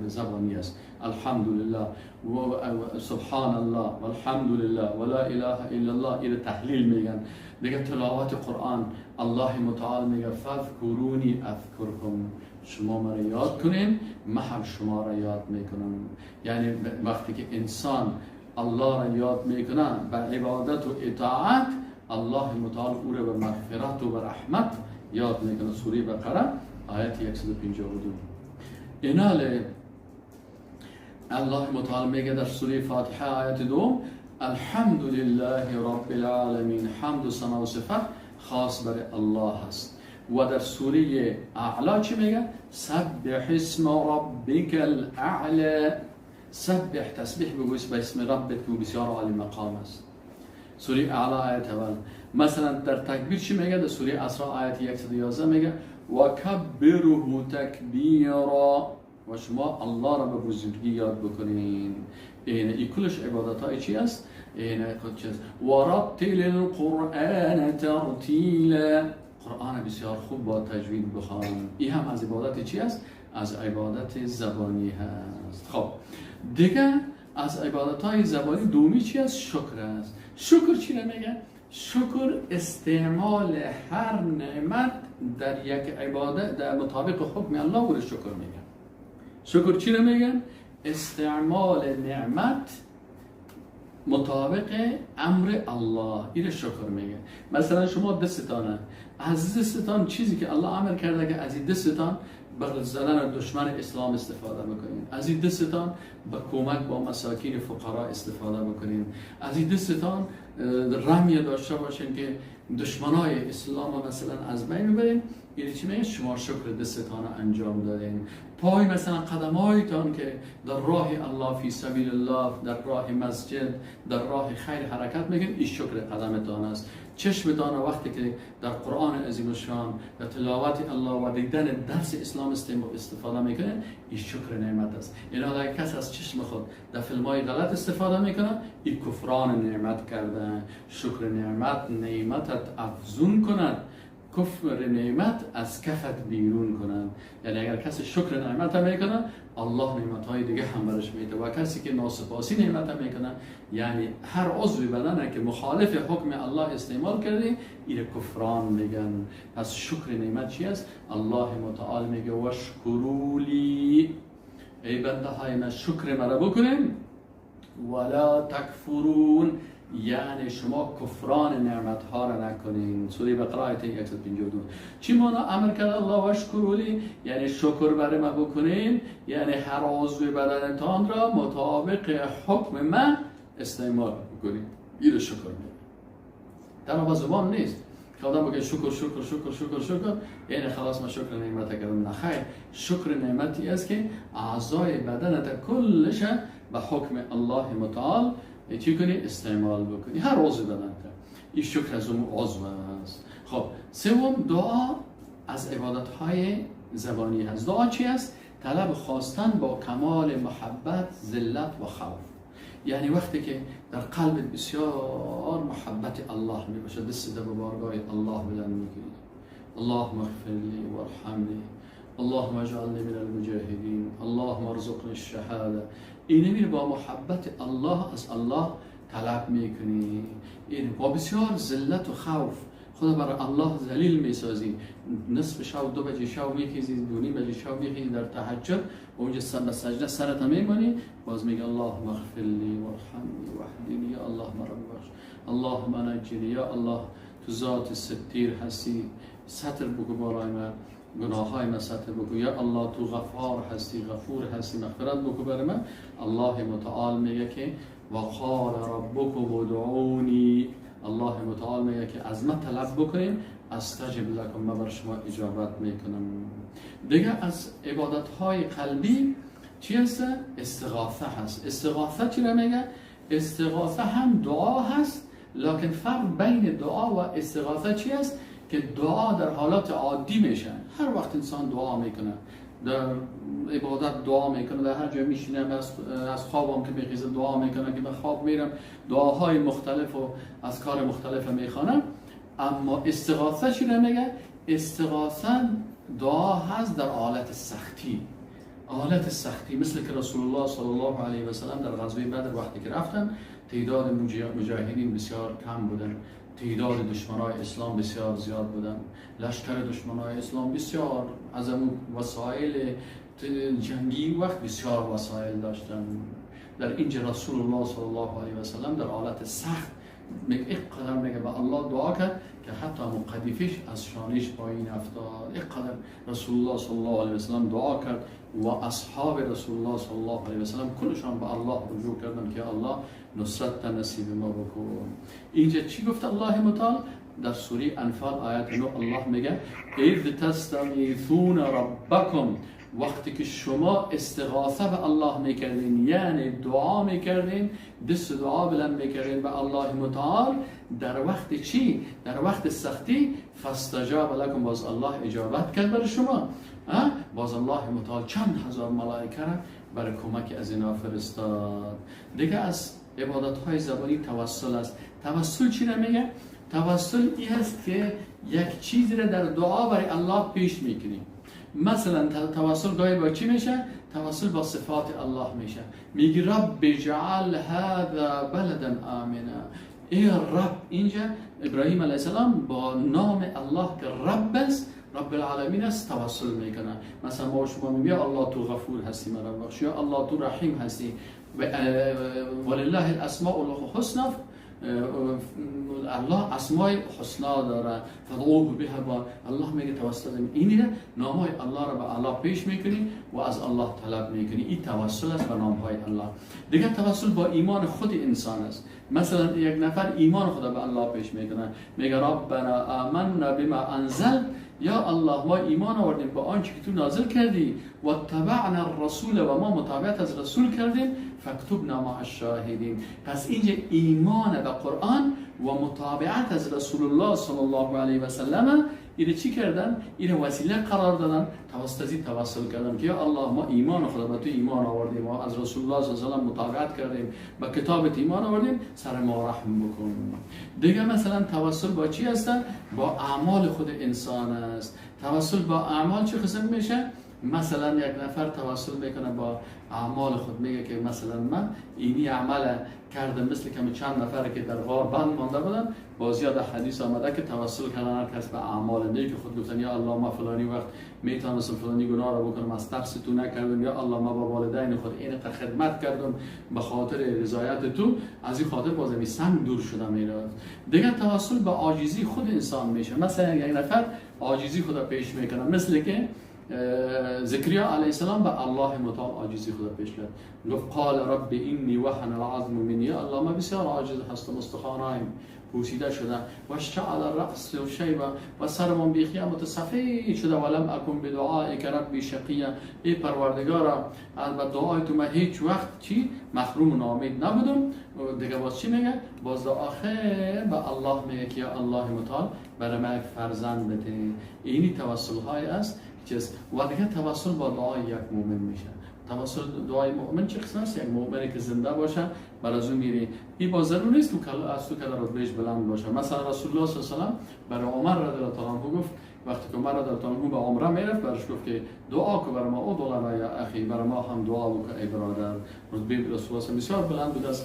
زبانی است، الحمدلله و سبحان الله و الحمدلله و لا اله الا الله، این تحلیل میگن. دیگه تلاوت قرآن، الله متعال میگه فاذکرونی اذکرکم، شما مرا یاد کنین من هم شما را یاد میکنم. یعنی وقتی که انسان الله را یاد میکنه به عبادت و اطاعت، الله متعال او را به مغفرت و به رحمت یاد میکنه. سوره بقره آیت 152. اینال الله متعال میگه در سوره فاتحه آیت 2 الحمد لله رب العالمین، حمد و ثنا و صفت خاص بر الله است. و در سوره اعلا چی میگه؟ سبح اسم ربک الاعلى، سبح تسبیح بگوی به اسم ربت که بسیار عالی مقام است. سوره اعلا آیت اول. مثلا در تکبیر چی میگه؟ در سوره اسراء آیت 111 میگه و کبره تکبیرا، و شما الله را به بزرگی یاد بکنین. این کلش عبادت های چی است؟ این خود چیز. و رتل القرآن ترتیلا، قرآن بسیار خوب با تجوید بخوان. این هم از عبادت چی است؟ از عبادت زبانی هست. خب دیگه از عبادت های زبانی دومی چی است؟ شکر است. شکر چی را میگه؟ شکر استعمال هر نعمت در یک عبادت در مطابق حکم الله او شکر میگه. شکر چی را میگن؟ استعمال نعمت مطابق امر الله، این شکر میگه. مثلا شما دستتانه، از دستتان چیزی که الله امر کرده که از این دستتان بر زدن دشمن اسلام استفاده بکنین، از این دستتان به کمک با مساکین فقرا استفاده بکنین، از این دستتان رمی داشته باشین که دشمنای اسلام مثلا از بین ببرین. یعنی چی میگه؟ شما شکر دستتان انجام دادین. پای مثلا قدمایتان که در راه الله فی سبیل الله، در راه مسجد، در راه خیر حرکت میکنین، این شکر قدمتان است. چشمتان وقتی که در قرآن عظیم الشان، در تلاوت الله و دیدن درس اسلام استفاده میکنه، این شکر نعمت است. یعنی اگر کس از چشم خود در فیلم‌های غلط استفاده میکنه، این کفران نعمت کرده. شکر نعمت نعمتت افزون کند، کفر نعمت از کفت بیرون کند. یعنی اگر کسی شکر نعمت میکنه، الله نعمت های دیگه هم برش میده، و کسی که ناسپاسی نعمت میکنه، یعنی هر عضو بدنه که مخالف حکم الله استعمال کرده، این کفران میگن. پس شکر نعمت چی است؟ الله متعال میگه واشکروا لی، ای بنده های من شکر مرا بکنین، ولا تکفرون، یعنی شما کفران نعمت ها را نکنین. سوره بقره آیه 152. چی معنا امر کرد الله واشکروا لی؟ یعنی شکر برای ما بکنین، یعنی هر عضو بدنتان را مطابق حکم من استعمال بکنین. این شکر میگه. تنها با زبان نیست که آدم بگه شکر شکر شکر شکر شکر، یعنی خلاص من شکر نعمت کردم. نه خیر، شکر نعمتی است که اعضای بدنت کلش به حکم الله متعال چی کنی؟ استعمال بکنی، هر عضو بدن. این شکر از اون عضو است. خب سوم، دعا از عبادت های زبانی هست. دعا چی است؟ طلب خواستن با کمال محبت، ذلت و خوف. یعنی وقتی که در قلبت بسیار محبت الله می باشد، دست در بارگاه الله بلند میکنی، اللهم اغفر لی وارحمنی، اللهم اجعلنی من المجاهدین، اللهم ارزقنی الشهاده. اینه میره با محبت الله از الله طلب میکنی، این با بسیار ذلت و خوف خدا برای الله ذلیل میسازی. نصف شب، 2 بجه شب میخیزی، 2:30 بجه شب میخیزی در تهجد و اونجا به سجده سرت میمانی، باز میگه اللهم اغفر لی وارحمنی واهدنی، یا الله مرا ببخش، اللهم نجنی، یا الله تو ذات ستیر هستی، ستر بگو بالای من، گناه های من ستر بگو، یا الله تو غفار هستی، غفور هستی، مغفرت بگو برای من. الله متعال میگه که وقال ربکم ادعونی، الله متعال میگه که از من طلب بکنیم، استجب لکم، من بر شما اجابت میکنم. دیگه از عبادت های قلبی چی هست؟ استغاثه هست. استغاثه چی را میگه؟ استغاثه هم دعا هست، لکن فرق بین دعا و استغاثه چی هست؟ که دعا در حالات عادی میشه. هر وقت انسان دعا میکنه، در عبادت دعا میکنه، در هر جای میشینه، از خوابم که میخیزه دعا میکنه، که به خواب میرم دعاهای مختلف و از کار مختلف میخوانم. اما استغاثه چی رو میگه؟ استغاثه دعا هست در حالت سختی. حالت سختی مثل که رسول الله صلی الله علیه و سلم در غزوه بدر وقتی که رفتن، تعداد مجاهدین بسیار کم بودن، تعداد دشمنای اسلام بسیار زیاد بودن، لشکر دشمنای اسلام بسیار از اون وسایل جنگی وقت بسیار وسایل داشتن. در اینجا رسول الله صلی الله علیه و سلم در حالت سخت اینقدر میگه به الله دعا کرد که حتی مقدفش از شانش پایین افتاد. اینقدر رسول الله صلی الله علیه و سلم دعا کرد و اصحاب رسول الله صلی الله علیه و سلم کلشان به الله رجوع کردن که الله نصرت نصیب ما بکن. اینجا چی گفت الله متعال؟ در سوره انفال آیت 9 الله میگه اذ تستغیثون ربکم، وقتی که شما استغاثه به الله میکردین، یعنی دعا میکردین، دست دعا بلند میکردین به الله متعال، در وقت چی؟ در وقت سختی، فاستجاب لکم، باز الله اجابت کرد برای شما. باز الله متعال چند هزار ملائکه را برای کمک از اینا فرستاد. دیگه از عبادت های زبانی توسل است. توسل چی را میگه؟ توسل این است که یک چیزی را در دعا برای الله پیش میکنیم. مثلا توسل گاهی با چی میشه؟ توسل با صفات الله میشه. میگی رب اجعل هذا بلدا آمنا، ای رب. اینجا ابراهیم علیه السلام با نام الله که رب است، رب العالمین است، توسل میکنه. مثلا ما شما میگه الله تو غفور هستی مرا بخش، یا الله تو رحیم هستی، ولله الاسماء الحسنى، الله اسماء حسنا داره، فادعوه بها، با الله میگه توسل اینه، نامهای الله را به الله پیش میکنی و از الله طلب میکنی. این توسل است به نامهای الله. دیگه توسل با ایمان خود انسان است. مثلا یک نفر ایمان خود به الله پیش میکنه، میگه ربنا آمنا بما انزل، یا الله ما ایمان آوردیم به آنچه که تو نازل کردی، و تبعنا الرسول، و ما متابعت از رسول کردیم، فاکتبنا مع الشاهدین. پس اینجا ایمان به قرآن و متابعت از رسول الله صلی الله علیه و سلم اینو چی کردن؟ اینو وسیله قرار دادن، توسط از این توسل کردن که یا الله ما ایمان خدا به تو ایمان آوردیم، ما از رسول الله صلی الله علیه و سلم مطابقت کردیم، با کتابت ایمان آوردیم، سر ما رحم بکن. دیگه مثلا توسل با چی هستن؟ با اعمال خود انسان است. توسل با اعمال چه قسم میشه؟ مثلا یک نفر توسل میکنه با اعمال خود، میگه که مثلا من اینی عمل کردم، مثل که چند نفر که در غار بند مانده بودن، باز یاد حدیث آمده که توسل کردن هر کس به اعمال نیک خود، گفتن یا الله ما فلانی وقت میتونستم فلانی گناه را بکنم، از ترس تو نکردم، یا الله ما با والدین خود اینقدر خدمت کردم به خاطر رضایت تو، از این خاطر باز سنگ دور شدم. میرفت. دیگه توسل به عاجزی خود انسان میشه. مثلا یک نفر عاجزی خود پیش میکنه، مثل که زکریا علیه السلام به الله متعال عاجزی خود پیش کرد، گفت قال رب انی وهن العظم منی، الله ما بسیار عاجز هستم، استخوانایم پوسیده شده، و اشتعل الرأس شیبا، و سرمان بیخی متسفید شده، ولم اکن بدعائک ربی شقیا، ای پروردگارا به دعای تو من هیچ وقت چی محروم و ناامید نبودم. دیگه باز چی میگه؟ باز آخر به الله میگه که یا الله متعال برای من فرزند بده. اینی توسل های است. و دیگه توسل با دعای یک مؤمن میشه. توسل دعای مؤمن چه قسم است؟ یک مؤمنی که زنده باشه بر از اون میری، این باز ضرور نیست که از تو کل رتبهش بلند باشه. مثلا رسول الله صلی الله علیه و سلم برای عمر رضی الله عنه گفت، وقتی که عمر رضی الله عنه به عمره میرفت، برش گفت که دعا کن برای ما، او دعا یا اخی، برای ما هم دعا بکن ای برادر. رتبه رسول الله بسیار بلند بود از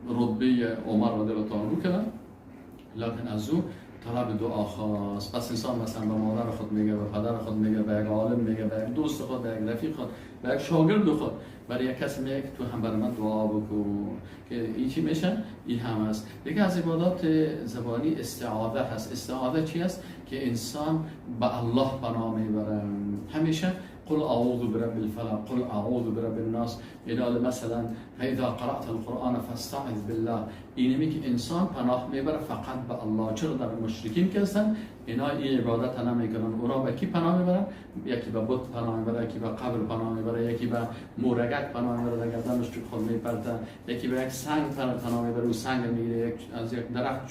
رتبه عمر رضی الله عنه کردن، لکن از او طلب دعا خواست. پس انسان مثلا به مادر خود میگه، به پدر خود میگه، به یک عالم میگه، به یک دوست خود، به یک رفیق خود، به یک شاگرد خود، برای یک کسی میگه که تو هم برای من دعا بکن، که این چی میشه؟ این هم است. دیگه از عبادات زبانی استعاذه هست. استعاذه چی است؟ که انسان به الله پناه میبره همیشه. قل اعوذ برب الفلق، قل اعوذ برب الناس. اینا مثلا اذا قرأت القرآن فاستعذ بالله، اینمی که انسان پناه میبره فقط به الله. چرا در مشرکین که هستن اینا این عبادت نمیکنن؟ اونا به کی پناه میبرن؟ یکی به بت پناه میبره، یکی به قبر پناه میبره، یکی به مورگک پناه میبره در گردنش چوب خود میپرته، یکی به یک سنگ پناه میبره و سنگ میگیره، یک از یک درخت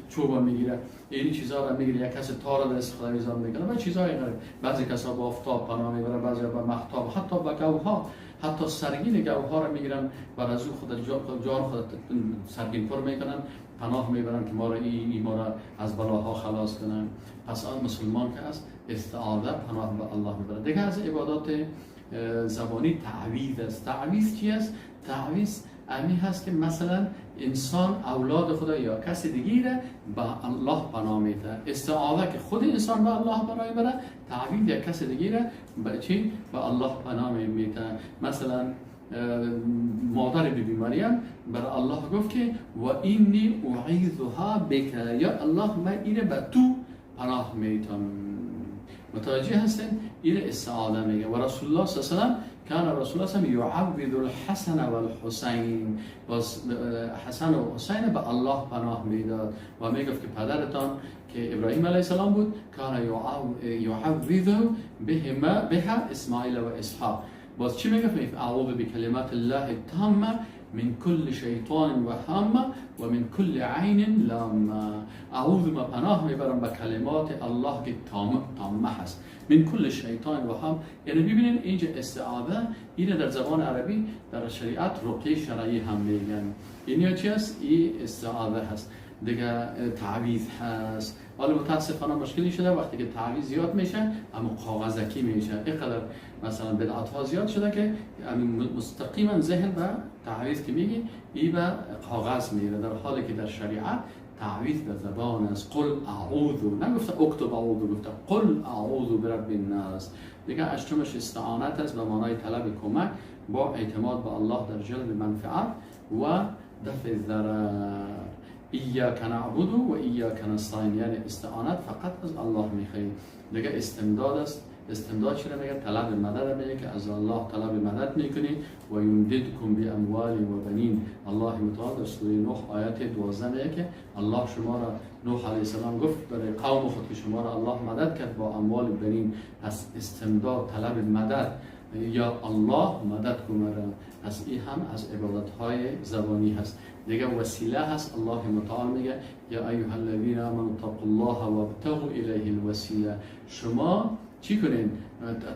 چوب میگیره، این چیزا رو میگیره، یک کس تار در دست خود میذاره میکنه و چیزای غریب. بعضی کسا به آفتاب پناه میبره، بعضی به مهتاب، حتی به گوها، حتی سرگین گوها رو میگیرن و از او خود جان خود سرگین پر میکنن، پناه میبرن که ما را این ما را از بلاها خلاص کنن. پس آن مسلمان که است استعاذه پناه به الله میبره. دیگه از عبادات زبانی تعویذ است. تعویذ چی است؟ تعویذ امی هست که مثلا انسان اولاد خدا یا کسی دیگه را به الله پناه میده. استعاذه که خود انسان به الله پناه میبره، تعویذ یا کسی دیگه را به چی؟ به الله پناه میده. مثلا مادر بی بی مریم بر الله گفت که و اینی اعیذها بک، یا الله من اینه به تو پناه میتم. متوجه هستین؟ این استعاذه میگه. و رسول الله صلی الله علیه و سلم كان رسول الله صلی الله علیه و سلم يعوذ الحسن والحسین، باز حسن و حسین به الله پناه میداد و میگفت که پدرتان که ابراهیم علیه السلام بود، کان يعوذ بهما بها اسماعیل و اسحاق. باز چی میگفت؟ میگفت اعوذ بکلمات الله التامه من كل شیطان و هامه و من كل عین لامه. اعوذ ما پناه میبرم به کلمات الله که تامه هست، من كل شیطان و هام. یعنی ببینین اینجا استعاذه، اینه در زبان عربی در شریعت رقیه شرعی هم میگن. این چی هست؟ این استعاذه هست. دیگه تعویذ هست. حالا متاسفانه مشکلی شده وقتی که تعویذ زیاد میشه، اما کاغذکی میشه. اینقدر مثلا بدعت ها زیاد شده که مستقیما ذهن به تعویذ که میگی ای به کاغذ میره، در حالی که در شریعت تعویذ به زبان است. قل اعوذ، نگفته اکتب اعوذ، گفته قل اعوذ برب الناس. دیگه اشتمش استعانت است به معنای طلب کمک با اعتماد به الله در جلب منفعت و دفع ضرر. ایاک نعبد و ایاک نستعین، یعنی استعانت فقط از الله میخوایی. دیگه استمداد است. استمداد چی میگه؟ طلب مدد میگه که از الله طلب مدد میکنی. و یمددکم باموال و بنین. الله متعال در سوره نوح آیت 12 میگه که الله شما را، نوح علیه السلام گفت برای قوم خود که شما را الله مدد کرد با اموال و بنین. پس استمداد طلب مدد یا الله مدد کن مرا. پس این هم از عبادت های زبانی هست. دیگه وسیله هست. الله متعال میگه یا ایها الذین آمنوا اتقوا الله وابتغوا الیه الوسیله. شما چی کنین؟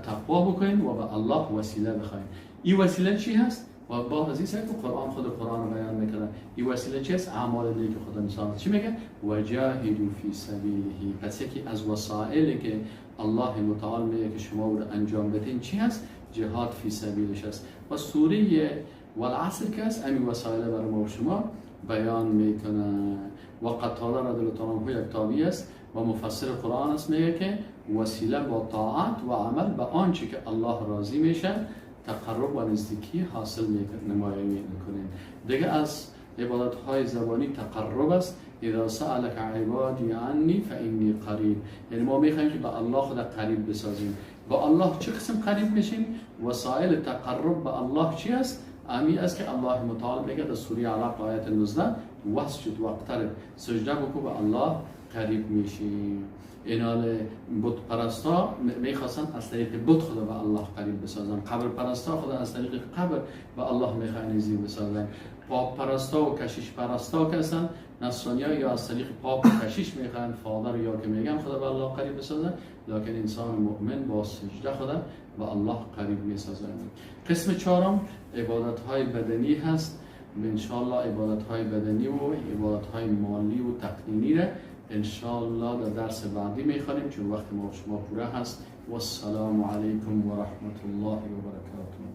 تقوا بکنین و به الله وسیله بخواین. این وسیله چی هست؟ و با از این که قرآن خود قرآن رو بیان میکنه. این وسیله چی هست؟ اعمال نیک خود انسان. چی میگه؟ وجاهدوا فی سبیله. پس یکی از وسایلی که الله متعال میگه که شما رو انجام بدین چی هست؟ جهاد فی سبیلش است. و سوره والعصر که هست همین وسایل برای ما و شما بیان میکنه. و قتاده رضی الله عنه یک تابعی است و مفسر قرآن است، میگه که وسیله با طاعت و عمل به آنچه که الله راضی میشه تقرب و نزدیکی حاصل نمایه میکنیم. دیگه از عبادت های زبانی تقرب است. اذا سألک عبادی عنی فانی قریب. یعنی ما میخوایم که به الله خود قریب بسازیم. با الله چه قسم قریب میشیم؟ وسایل تقرب به الله چی است؟ امی است که الله متعال میگه در سوره علق آیت 19 واسجد واقترب، سجده بکو به الله قریب میشیم. اینال بت پرستا میخواستن از طریق بت خدا به الله قریب بسازن، قبر پرستا خدا از طریق قبر به الله میخواین نزدیک بسازن، پاپ پرستا و کشیش پرستا که هستن نصرانیا یا از طریق پاپ و کشیش میخواین فادر یا که میگن خدا به الله قریب بسازن، لکن انسان مؤمن با سجده خدا به الله قریب میسازن. قسم چهارم عبادت های بدنی هست. انشاءالله عبادت های بدنی و عبادت های مالی و تقنینی را انشاءالله در درس بعدی میخوانیم چون وقت ما شما پوره هست. والسلام علیکم و رحمت الله و برکاته.